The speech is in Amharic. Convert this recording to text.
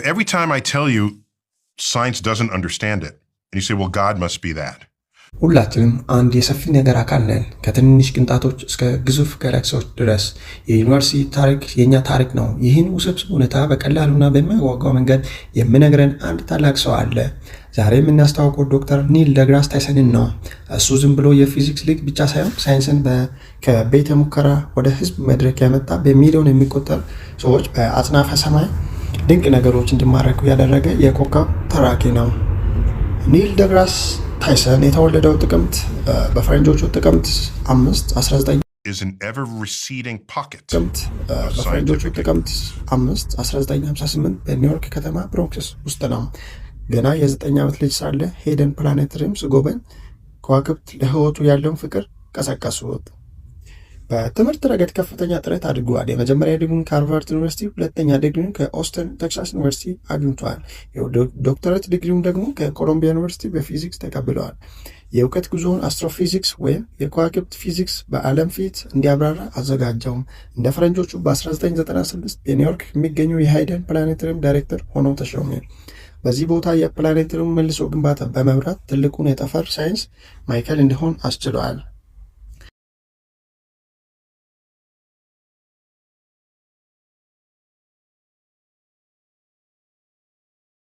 Every time I tell you science doesn't understand it, and you say, "Well, God must be that." ሁላችንም አንድ የሰፊ ነገር አካል ነን። ከትንንሽ ቅንጣቶች እስከ ግዙፍ ጋላክሲዎች ድረስ የ universe ታሪክ የእኛ ታሪክ ነው። ይህን ውስብስብ እውነታ በቀላሉና በሚያጓጓ መንገድ የሚነግረን አንድ ታላቅ ሰው አለ። ዛሬ የምናስተዋውቀው ዶክተር ኒል ደግራስ ታይሰንን ነው። እሱ ዝም ብሎ የፊዚክስ ሊቅ ብቻ ሳይሆን ሳይንስን ከቤተ ሙከራ ወደ ህዝብ መድረክ ያመጣ፣ በሚሊዮን የሚቆጠር ሰዎች በአጽናፈ ሰማይ ድንቅ ነገሮች እንዲማረኩ ያደረገ የኮከብ ተራኪ ነው። ኒል ደግራስ ታይሰን የተወለደው ጥቅምት በፈረንጆቹ ጥቅምት 5 19 Is an ever receding pocket ጥቅምት በፈረንጆቹ ጥቅምት 5 1958 በኒውዮርክ ከተማ ብሮንክስ ውስጥ ነው። ገና የ9 ዓመት ልጅ ሳለ ሄደን ፕላኔታሪየም ሲጎበኝ ከዋክብት ለህይወቱ ያለውን ፍቅር ቀሰቀሱት። በትምህርት ረገድ ከፍተኛ ጥረት አድርገዋል። የመጀመሪያ ዲግሪውን ከሃርቫርድ ዩኒቨርሲቲ፣ ሁለተኛ ዲግሪውን ከኦስተን ቴክሳስ ዩኒቨርሲቲ አግኝተዋል። የዶክተሬት ዲግሪውን ደግሞ ከኮሎምቢያ ዩኒቨርሲቲ በፊዚክስ ተቀብለዋል። የእውቀት ጉዞውን አስትሮፊዚክስ ወይም የከዋክብት ፊዚክስ በዓለም ፊት እንዲያብራራ አዘጋጀው። እንደ ፈረንጆቹ በ1996 በኒውዮርክ የሚገኘው የሃይደን ፕላኔታሪየም ዳይሬክተር ሆኖ ተሾመ። በዚህ ቦታ የፕላኔታሪየም መልሶ ግንባታ በመምራት ትልቁን የጠፈር ሳይንስ ማዕከል እንዲሆን አስችለዋል።